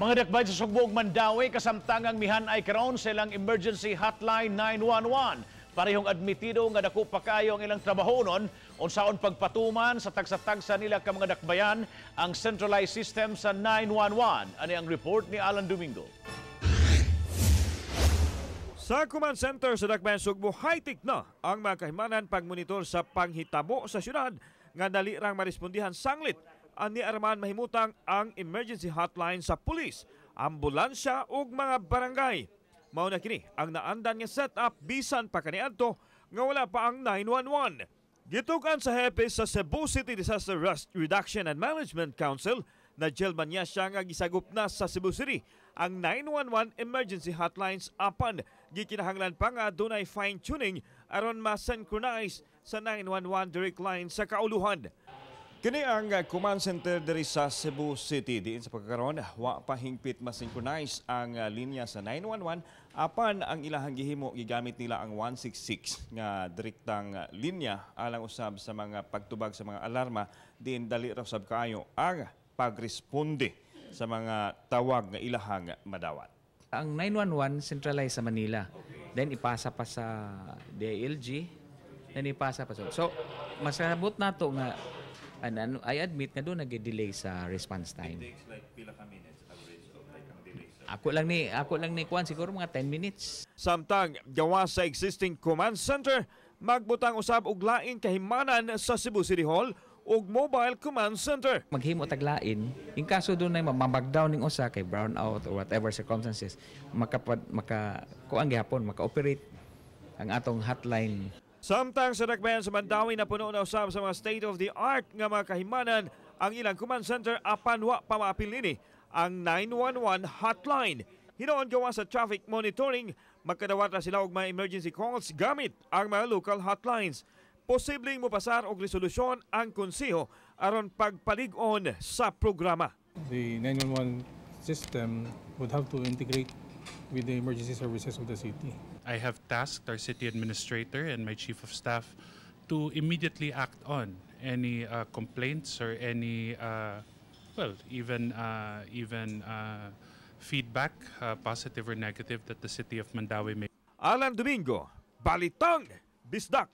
Mga dakbay sa Sugbo ug Mandaue kasamtangang mihan-ay karon sa ilang emergency hotline 911. Parehong admitido nga dako pa kayo ang ilang trabahonon unsaon pagpatuman sa tagsa-tagsa nila ka mga dakbayan ang centralized system sa 911. Ani ang report ni Alan Domingo. Sa command center sa Dakbayan Sugbo, high-tech na ang mga kahimanan pagmonitor sa panghitabo sa syudad nga dali rang marespondihan sanglit. Ani arman mahimutang ang emergency hotline sa pulis, ambulansya ug mga barangay. Mao na kini ang naandan nga setup bisan pa kaniadto nga wala pa ang 911. Gitukan sa hepe sa Cebu City Disaster Risk Reduction and Management Council na Jill Manyasya nga gisagop na sa Cebu City ang 911 emergency hotlines, apan gikinahanglan pa nga dunay fine-tuning aron ma-synchronize sa 911 direct line sa kauluhan. Kini ang command center diri sa Cebu City. Diin sa pagkakaroon, wa pa hingpit ma-synchronize ang linya sa 911, apan ang ilahang gihimo, gigamit nila ang 166 nga direktang linya alang usab sa mga pagtubag sa mga alarma, diin dali ra usab kaayo ang pagresponde sa mga tawag nga ilahang madawat. Ang 911 centralized sa Manila. Then ipasa pa sa DILG, then ipasa pa sa. So, masabot nato nga and I admit nga duna nag-delay sa response time. Takes like pila ka minutes average of like ang delay sa Ako lang ni kuan, siguro mga 10 minutes. Samtang gawa sa existing command center, magbutang usab og laing kahimanan sa Cebu City Hall ug mobile command center. Maghimo tag lain in kaso dunay mabagdown ning usa kay brown out or whatever circumstances, makapad maka kuan gihapon, maka-operate ang atong hotline. Samtang sa dakbayan sa Mandaue, na puno na usab sa mga state-of-the-art nga mga kahimanan ang ilang command center, apan wa pa maapil nini ang 911 hotline. Hinoon gawa sa traffic monitoring, magkadawat na sila og mga emergency calls gamit ang mga local hotlines. Posibleng mopasar og resolusyon ang konseho aron pagpalig-on sa programa. The 911 system would have to integrate with the emergency services of the city. I have tasked our city administrator and my chief of staff to immediately act on any complaints or any, well, even feedback, positive or negative, that the city of Mandaue may Alan Domingo, Balitang Bisdak.